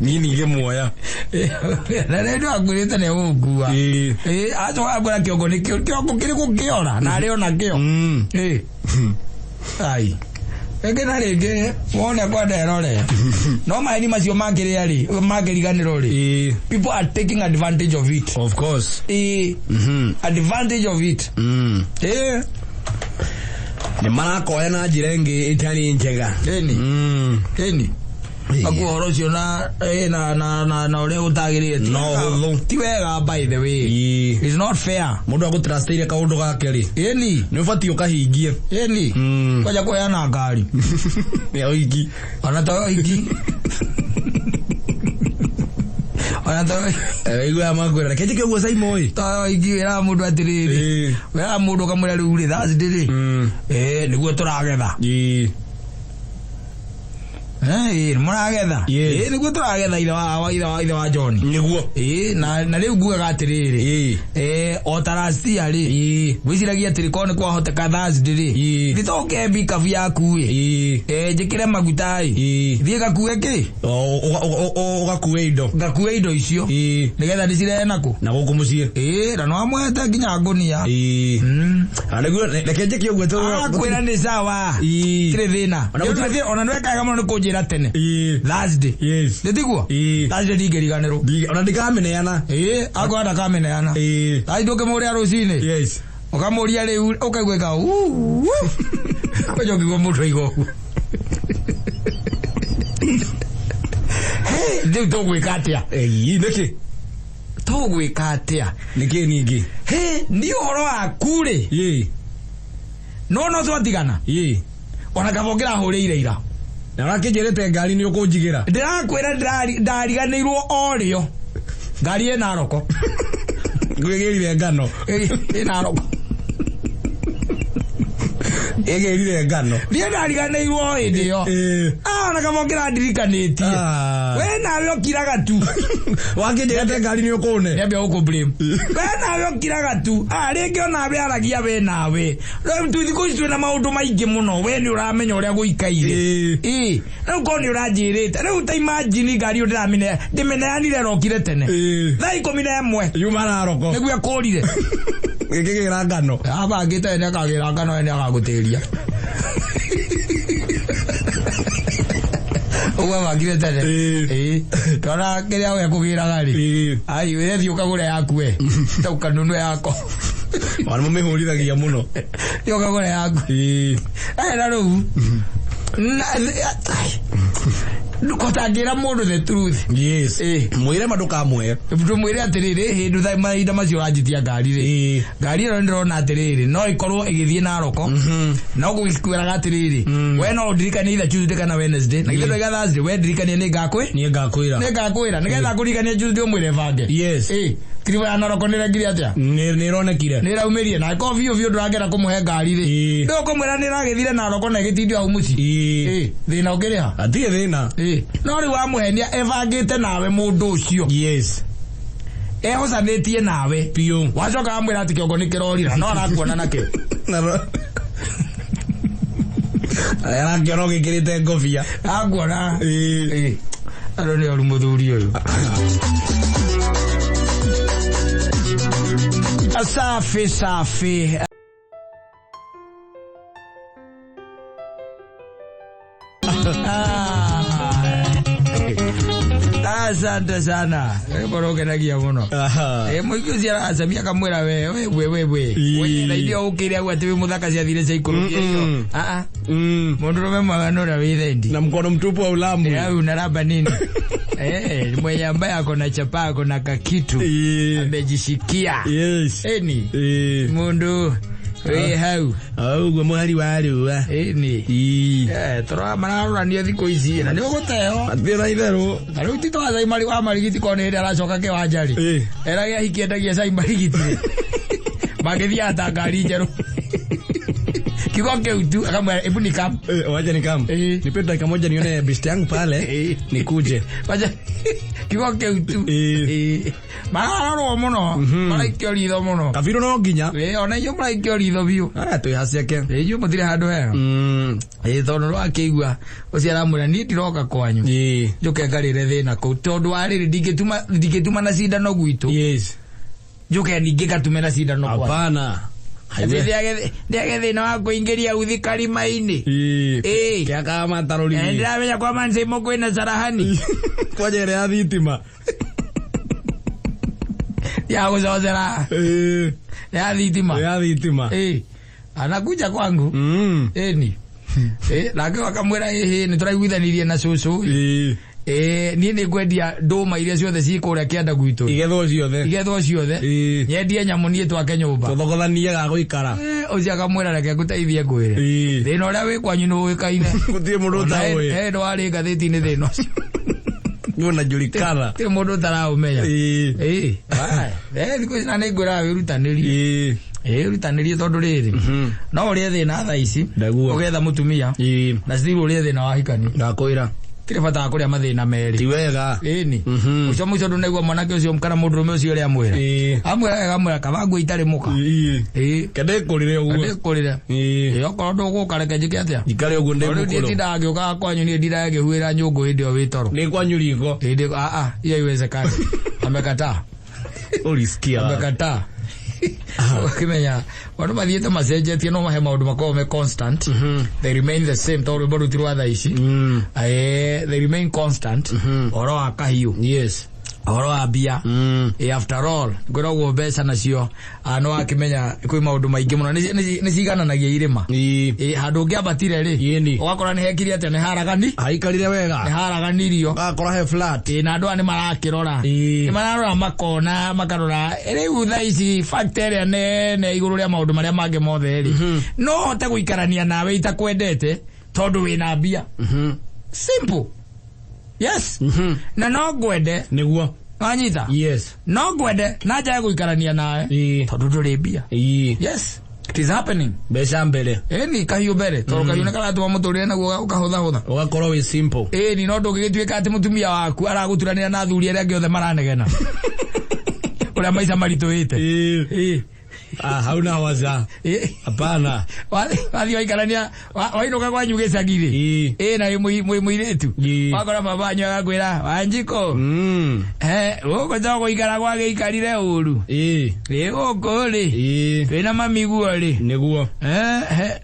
Niĩ ningĩmuoya. Na rĩu nĩwakwĩrĩte nĩegũgũkua. Acoka akwĩra kĩongo nĩ kĩongo kĩrĩkũ kĩora na arĩ ona kĩo. Ai. Rĩngĩ na rĩngĩ wone kwenda ĩrore. No maheni macio makĩrĩa rĩ, makĩriganĩrwo rĩ. People are taking advantage of it. Of course. Advantage of it. Nĩ marakoya na njĩra ĩngĩ ĩtarĩ njega. Ĩni. Akuo ũhoro ũcio na na ũrĩa ũtagĩrĩire. No ũhũthũ. Ti wega by the way. It's not fair. Mũndũ agũtrustĩire kaũndũ gake rĩ. Ĩni. Nĩ ũbatiĩ ũkahingie. Ĩni. Kwanja kũheana ngari. Nĩ ũhiki. Ona to ũhiki. Ona to Iguaga makwĩra reke njĩke ũguo Saimo ĩ. To ũhiki wĩraga mũndũ atĩrĩrĩ. Wĩraga mũndũ ũkamwĩra rĩu rĩ Thursday rĩ. Nĩguo tũragetha. Mũragetha. Nĩguo tũragetha ithe wa John. Nĩguo. Na rĩu ngugaga atĩrĩrĩ. O ta last year rĩ. Ngwĩciragia atĩrĩ korwo nĩ kwahoteka Thursday rĩ. Gĩtoke mbikabu yaku ĩ. Njĩkĩre maguta ĩ. Thiĩ gakue kĩ? Ũgakue indo. Ngakue indo icio. Nĩgetha ndĩcirehe nakũ? Na gũkũ mũciĩ. Na no amwete nginya ngũnia. Na nĩguo reke njĩke ũguo Akwĩra nĩ sawa. Tirĩ thĩna. Ona nĩwekaga mũno nĩ kũnjĩra tene. Thursday. Yes. Nĩtiguo? Thursday ndingĩriganĩrwo. Ona ndikamĩneana. Akorwo ndakamĩneana. Thursday ũkĩmũrĩa rũcinĩ. Yes. Ũkamũria rĩu ũkaigua uu. Kwanja ũkĩigua mũndũ aigua ũguo. Rĩu tũgwĩka atĩa? Nĩkĩ? Tũgwĩka atĩa? Nĩkĩ ningĩ? Nĩ ũhoro waku rĩ. No twatigana. Ona kaba ũngĩrahũrĩire ira. Na ũrakĩnjĩrĩte ngari nĩ ũkũnjigĩra. Ndĩrakwĩra ndariganĩirwo o rĩo. Ngari ĩna roko. Ngwĩgĩrire ngano. Ĩna roko. Ĩgĩrire ngano. Niĩ ndariganĩirwo hĩndĩ ĩyo. Ona kama ũkĩrandirikanĩtie. We nawe ũkiraga tu. Wakĩnjĩgete ngari nĩ ũkũne. Niambia gũkũ blame. We nawe ũkiraga tu. Ah, rĩngĩ onawe aragia we nawe. Rĩu tu thikũ ici twĩna maũndũ maingĩ mũno. We nĩ ũramenya ũrĩa gũikaire. Ĩĩ. Rĩu korwo nĩ ũranjĩrĩte. Rĩu ta imagine ngari ĩyo ndĩramĩne ndĩmĩneanire ĩrokire tene. Thaa 11. Yuma Naroko. Nĩguo ĩkũrire. Gĩkĩgĩra ngano. Abangĩte nĩ akagĩra ngano nĩ agagũtĩria. Ũguo abangire tene. Ĩĩ. Twana kĩrĩa we kũgĩraga rĩ. Ai, we thiĩ ũkagũre yaku we. Ta ũkanunue yako. Wana mũmĩhũrithagia mũno. Thiĩ ũkagũre yaku. Ĩĩ. Na rĩu. Kotangĩra mũndũ the truth. Yes. Mwĩre ma ndũkamũhe. Ndũmwĩre atĩrĩrĩ hĩndĩ mahinda macio ũranjitia ngari rĩ. Ngari ĩno ndĩrona atĩrĩrĩ no ĩkorwo ĩgĩthiĩ Naroko. No gũgĩkwĩraga atĩrĩrĩ we no ũndirikanie either Tuesday kana Wednesday. Na githĩ ndwaiga Thursday we ndirikanie nĩ ngakwĩ. Niĩ ngakwĩra. Nĩ ngakwĩra nĩgetha ngũririkanie Tuesday ũmwĩre bange. Yes. Kiriba ya Naroko nĩ ĩrengire atĩa? Nĩ ĩronekire. Nĩ ĩraumĩrire na ĩkorwo biũ biũ ndũrangĩenda kũmũhe ngari rĩ. Ndũkũmwĩra nĩ ĩragĩthire Naroko na ĩgĩtindio hau mũciĩ. Thĩna ũkĩrĩha? Hatirĩ thĩna. No rĩu wamũhenia ebangĩte nawe mũndũ ũcio. Yes. Ehocanĩtie nawe. Biũ. Wacoka wamwĩra atĩ kĩongo nĩ kĩrorira no arakuona nakĩo. Arakĩona ũgĩkĩrĩte ngobia. Akuona. Andũ nĩ oru mũthuri ũyũ. Safi safi. Asante sana. Bora ũkenagia mũno. Mũingĩ ũcio aracamia akamwĩra we we we we. We na irio ũkĩre au atĩ wĩ mũthaka ciathire cia ikũrũkia icio. Mũndũrũme mwega nĩ ũrĩa wĩ thendi. Na mkono mtupu wa ulamu. Unaramba nini? Mwenye ambaye ako na chapa ako na kakitu. Amejishikia. Yes. Eni. Mundu wĩ hau. Ũguo mũhari wa rũa. Ĩni. Tũrora mararorania thikũ ici na nĩ ũgũteo. Hatirĩ na itherũ. Ta rĩu ti twa cai wa marigiti korwo nĩ hĩndĩ aracoka kĩwanja rĩ. Erage ahiki endagia cai marigiti rĩ. Mangĩthiaga ta ngari njerũ. Kiugo kĩu tu akamwĩra ebu ni kam. Wacha ni kam. Nipe dakika moja nione best yangu pale nikuje. Wacha kiugo kĩu tu. Mararorwo mũno. Maraikio ritho mũno. Kabirũ no nginya. Ona inyuĩ mũraikio ritho biũ. Aya twĩ haciake. Inyuĩ mũtirĩ handũ hega. Tondũ nĩwakĩigua ũcio aramwĩra niĩ ndiroka kwanyu. Njũke ngarĩre thĩna kũu tondũ wa rĩrĩ ndingĩtuma na cindano gwitũ. Yes. Njũke ningĩ ngatume na cindano kwanyu. Hapana. Ndĩage thĩna wa kũingĩria uthi karima-inĩ. Kĩakaga matarũri. Ndĩramenya kwa Manseimo kwĩna carahani. Kwanja ĩrĩa ya thitima. Ya gũcocera. Ya thitima. Ya thitima. Anakuja kwangu. Ĩni. Nake akamwĩra ĩhĩ nĩ tũraiguithanirie na cũcũ. Niĩ nĩ ngwendia ndũma iria ciothe ciĩ kũrĩa kĩanda gwitũ. Igethwo ciothe. Igethwo ciothe. Nyendie nyamũ niĩ twake nyũmba. Tũthogothanie ga gũikara. Ũcio akamwĩra reke ngũteithie ngwĩre. Thĩna ũrĩa wĩ kwanyu nĩ ũĩkaine. Gũtirĩ mũndũ ũtaũĩ. Ndwarĩ ngathĩti-inĩ thĩna ũcio. Unajulikana. Gũtirĩ mũndũ ũtaraũmenya. Thikũ ici na nĩ ngwĩraga wĩrutanĩrie. Wĩrutanĩrie tondũ rĩrĩ. No ũrĩe thĩna thaa ici. Ũgetha mũtumia. Na still ũrĩe thĩna wa hikani. Ndakwĩra. Tirĩ bata wa kũrĩa mathĩna merĩ. Ti wega. Ĩni. Mũico mũico ndũnaigua mwanake ũcio kana mũndũrũme ũcio ũrĩa amwĩra. Amwĩra wega amwĩra kaba nguo itarĩ mũka. Kende kũrĩre ũguo. Kende kũrĩre. Okorwo ndũgũka reke njĩke atĩa? Njikare ũguo ndĩ mũkũrũ. Rĩu ndindaga ngĩũkaga kwanyu niĩ ndindaga ngĩhuhĩra nyũngũ hĩndĩ ĩyo wĩ toro. Nĩ kwanyu riko. Hĩndĩ hiyo haiwezekani. Amekataa. Ulisikia. Amekataa. Ukimenya andũ mathiĩte macenjetie no mahe maũndũ makoragwo me constant. They remain the same tondũ rwĩmbo rũu ti rwa thaa ici. They remain constant. Ũhoro wa kahiũ. Yes. Ũhoro wa mbia. After all ngoragwo mbeca nacio no wakĩmenya kwĩ maũndũ maingĩ mũno nĩ cigananagia irĩma. Handũ ũngĩambatire rĩ ũgakora nĩ hekire atĩa nĩ haragani. Haikarire wega. Nĩ haraganirio. Ũgakora he flat. Na andũ aya nĩ marakĩrora. Nĩ mararora makona makarora rĩu thaa ici fact ĩrĩa nene igũrũ rĩa maũndũ marĩa mangĩ mothe rĩ no hote gũikarania nawe itakwendete tondũ wĩna mbia. Simple. Yes. Na no ngwende. Nĩguo. Wanyita? Yes. No ngwende na njage gũikarania nawe tondũ ndũrĩ mbia. Yes. It is happening. Mbeca mbere. Ĩni kahiũ mbere, tondũ kahiũ nĩ karatũma mũtũrĩre naguo ũkahũthahũtha. Ũgakorwo wĩ simple. Ĩni no ndũngĩgĩtuĩka atĩ mũtumia waku aragũturanĩra na athuri arĩa angĩ othe maranegena ũrĩa maica maritũhĩte. Ĩĩ. Ĩ. Ah, hauna waza. Ĩ. Hapana. Wathiĩ waikarania, wainũka kwanyu gĩcagi-rĩ, Ĩĩ. ĩ na wĩ mũirĩtu, Ĩĩ. wakora baba wanyu agakwĩra, Wanjikũ, gũkũ to gũikara gwagĩikarire ũru. Ĩĩ. Ĩ gũkũ rĩ, Ĩĩ. twĩna mamiguo rĩ, Nĩguo.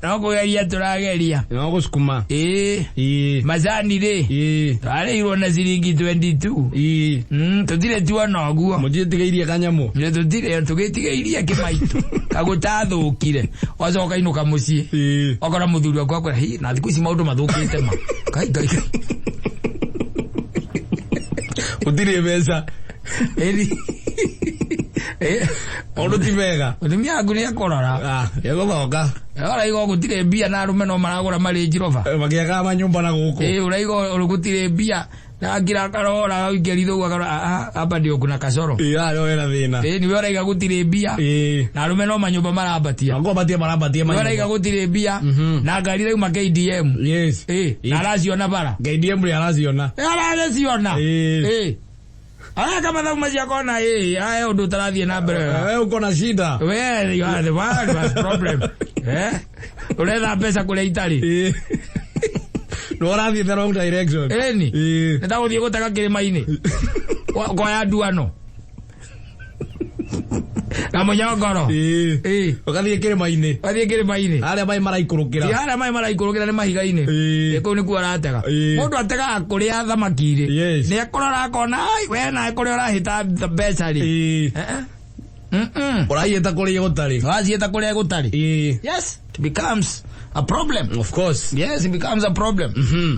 No kũgeria tũrageria. No gũcukuma. Ĩ. Ĩĩ. Macani rĩ, Ĩĩ. twarĩirwo na ciringi 22. Ĩĩ. Tũtirĩ tuona ũguo. Mũtiĩtigĩirie kanyamũ. Nĩ tũtirĩ tũgĩtigĩirie kĩmaitũ kagũtathũkire, wacoka inũka mũciĩ, Ĩĩ. wakora mũthuri waku akwĩra, hi, na thikũ ici maũndũ mathũkĩte ma kai kai kai. Gũtirĩ mbeca. Ĩni. Ĩ, Maũndũ ti mega. Mũtumia waku nĩ ekũrora. Ah, egũthoka. Ũraiga gũtirĩ mbia na arũme no maragũra marĩ njiroba. Magĩakaga manyũmba na gũkũ. Ĩ, ũraiga gũtirĩ mbia na ngira akarora agaikĩrithia ũguo akarora, ah, ah, hapa ndio kuna kasoro. Ĩĩ, haha nĩho hena thĩna. Ĩ, niwe ũraiga gũtirĩ mbia Ĩĩ. na arũme no manyũmba marambatia. Makwambatia marambatia Niwe ũraiga manyũmba. gũtirĩ mbia na ngari irauma KDM. Yes. Ĩ, na araciona bara. KDM nĩ araciona. Araciona. Ĩĩ. Ĩ. Areka mathabu macio akona, ĩ, aya ũndũ ũtarathiĩ na mbere wega. Wewe uko na shida. We, you are the one who has problem. Eh? Ũretha mbeca kũrĩa itarĩ. Ĩĩ. Nĩ ũrathiĩ the wrong direction. Ĩni. Ĩĩ. Nĩ ta gũthiĩ gũtega kĩrĩma-inĩ. Kwaya nduano. Na mũnyongoro. Ĩĩ. Ĩĩ. Ũgathiĩ kĩrĩma-inĩ. Wathiĩ kĩrĩma-inĩ. Harĩa maĩ maraikũrũkĩra. Ti harĩa maĩ maraikũrũkĩra nĩ mahiga-inĩ. Ĩĩ. Ĩ, kũu nĩkuo aratega. Ĩĩ. Mũndũ ategaga kũrĩa thamaki rĩ. Yes. Nĩ ekũrora akona, ai, we nawe kũrĩa ũrahĩta mbeca rĩ. Ĩĩ. Eh, eh. Mm-mm. Ũraiyĩta kũrĩa gũtarĩ. Waciĩta kũrĩa gũtarĩ. Ĩĩ. Yes, it becomes a problem. Of course. Yes, it becomes a problem.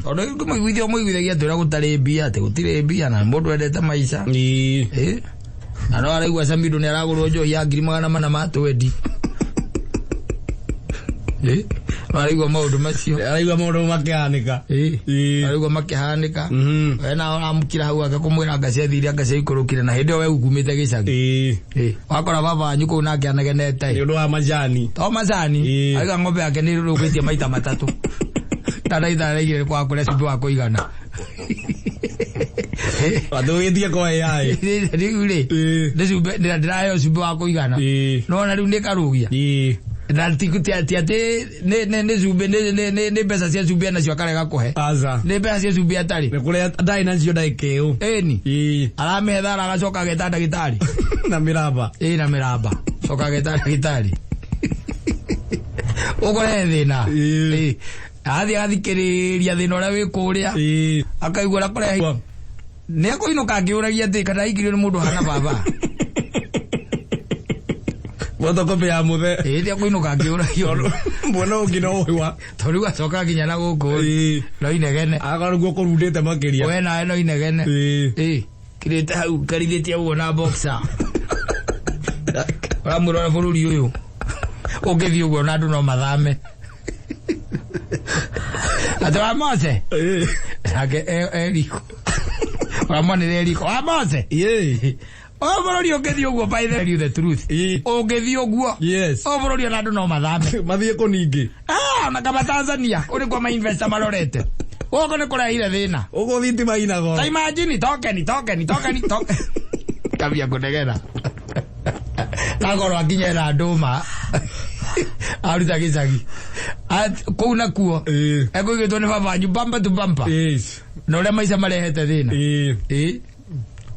Tondũ kũmũiguithia ũmũiguithagia atĩ ũrĩa gũtarĩ mbia, atĩ gũtirĩ mbia na mũndũ endete maica. Ĩĩ. Ĩ. Na no araigua Samido nĩ aragũrwo njohi ya 420,000. Ĩ. No araigua maũndũ macio. Araigua maũndũ makĩhanĩka. Ĩ. Ĩĩ. Araigua makĩhanĩka. We na ũramũkira hau ake kũmwĩra anga ciathire anga ciaikũrũkire na hĩndĩ ĩyo we ukumĩte gĩcagi. Ĩĩ. Ĩ. Wakora baba wanyu kũu nake anegenete. Nĩ ũndũ wa majani. To macani. Ĩĩ. Aiga ng'ombe yake nĩ ĩrũrũkĩtie maita matatũ. Ndanaitha araigire kwa kũrĩa cumbĩ wa kũigana. Wathũgĩtie kwa AI. Rĩu rĩ, Ĩĩ. nĩ cumbĩ ndĩraheo cumbĩ wa kũigana. Ĩĩ. Nona rĩu nĩ karũgia. Ĩĩ. Na ti atĩ nĩ cumbĩ nĩ mbeca cia cumbĩ enacio akarega kũhe. Aca. Nĩ mbeca cia cumbĩ atarĩ. Nĩ kũrĩa ndarĩ nacio ndagĩka ĩyo. Ĩni. Ĩĩ. Aramĩhe thara agacoka ageta ndagĩtarĩ. Na mĩramba. Ĩĩ na mĩramba. Coka ageta ndagĩtarĩ. Ũkore thĩna. Ĩĩ. Ĩĩ. Athiĩ agathikĩrĩria thĩna ũrĩa wĩ kũrĩa. Ĩĩ. Akaigua ũrĩa kũrĩa. Nĩ ekũinũka akĩũragia atĩ kana aikirio nĩ mũndũ hana baba. Photocopy ya mũthe. Ĩĩ nĩ ekũinũka akĩũragia ũndũ. Mwena ũngĩ no ũhĩwa. Tondũ rĩu acoka nginya na gũkũ. Ĩĩ. No inegene. Akorwo nĩguo kũrundĩte makĩria. We nawe no inegene. Ĩĩ. Ĩĩ. Kirĩte hau karithĩtie ũguo na boxer. Ũramwĩra ũrĩa bũrũri ũyũ ũngĩthiĩ ũguo na andũ no mathame. Atĩ wa Mose. Ĩĩ. Nake eriko. Ũramwanĩra eriko. Wa Mose. Ĩĩ. Ũyũ bũrũri ũngĩthiĩ ũguo by the you the truth. Ĩĩ. Ũngĩthiĩ ũguo. Yes. Ũyũ bũrũri ona andũ no mathame. Mathiĩ kũ ningĩ? Ah, na kama Tanzania kũrĩ kwa mainvestor marorete. Gũkũ nĩ kũrehire thĩna. Ũguo thitima ina goro. Ta imagine token token token token. Kambia kũnegena. Akorwo akinyera ndũma. Aruta gĩcagi. Kũu nakuo. Ĩĩ. Ekũigĩtwo nĩ baba wanyu bumper to bumper. Yes. Na ũrĩa maica marehete thĩna. Ĩĩ. Ĩĩ.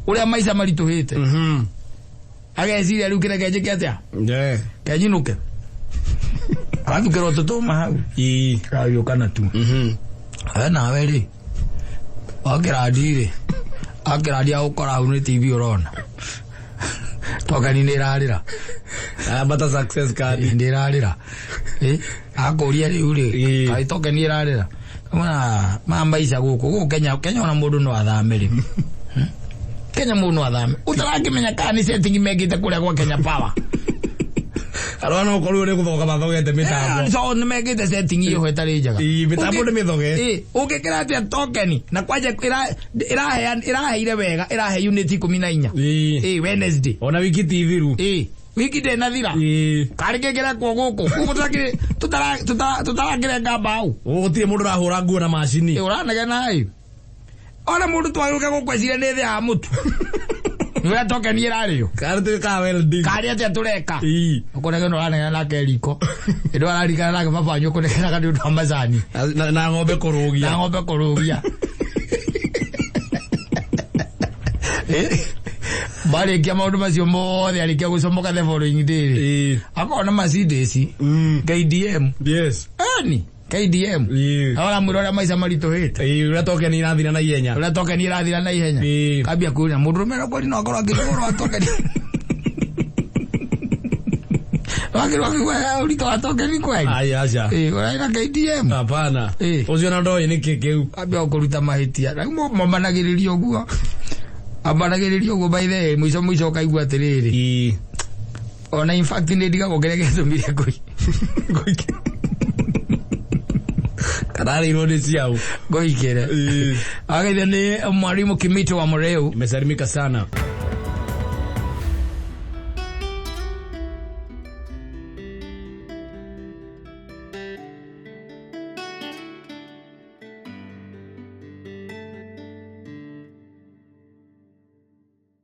Ũrĩa maica maritũhĩte. Ageciria rĩu kĩreke njĩke atĩa? Yeah. Kenyinũke. Agathukĩrwo tũtũma hau. Ĩĩ. Kariũka na tu. We nawe rĩ, wakĩrandi rĩ, akĩrandi agũkora hau nĩ TV ũrona. Tokeni nĩ ĩrarĩra. Ambata success card. Nĩ ĩrarĩra. Ĩ, akũria rĩu rĩ, Ĩĩ. kaĩ tokeni ĩrarĩra. Kamwĩra ma maica gũkũ, gũkũ Kenya, Kenya ona mũndũ no athame rĩ. Kenya mũndũ no athame. Ũtarakĩmenya kana nĩ setting mekĩte kũrĩa gwa Kenya Power. Arona no ũkorwo nĩ gũthoga mathogete mĩtambo. So nĩ mekĩte setting ĩyo ĩtarĩ njega. Ĩĩ, mĩtambo nĩ mĩthoge. Ĩĩ, ũngĩkĩra atĩa token na kwanja ĩraheire wega, ĩrahe unit 14. Ĩĩ. Ĩĩ, Wednesday. Ona wiki ti thiru. Ĩĩ, Wiki ndĩnathira. Karĩ kĩngĩrekwo gũkũ gũkũ tũtarakĩrenga mbaũ. Gũtirĩ mũndũ ũrahũra nguo na macini. Ũranegena ĩ, ona mũndũ twagĩrũke gũkũ eciria nĩ thĩ ya mũtu nĩ ũrĩa tokeni ĩrarĩo. Karĩ tuĩkaga welding. Karĩ atĩa tũreka? Ii. Ũkũnegena, ũranegena nake riko ĩndũ ararikana nake baba wanyu ũkũnegenaga nĩ ũndũ wa macani. Na ng'ombe na kũrũgia. Ng'ombe kũrũgia. Marĩkia maũndũ macio mothe, arĩkia gũcomoka the following day rĩ, akorwo na Mercedes, KDM. Eni KDM. Aramwĩra ũrĩa maica maritũhĩte. Ii, ũrĩa tokeni irathira na ihenya. Ũrĩa tokeni ĩrathira na ihenya. Kambia kũria mũndũrũme no kweli no akorwo akĩgũrwo wa tokeni, wakĩrwo akĩgwa ũritũ wa tokeni kweli? Ai, aca. Ĩ, ũraina KDM. Hapana. Ũcio na ndoĩ nĩkĩ kĩu. Kambia kũruta mahĩtia rĩu mombanagĩrĩria ũguo, ambanagĩrĩria ũguo. By the way, mũico mũico ũkaigua atĩrĩrĩ, ona in fact nĩ ndigagwo kĩrĩa gĩatũmire ngũi Kararĩirwo nĩ ciau. Ngũikĩre. Agaithe nĩ mwalimu Kimito wa Mureu. Imesalimika sana.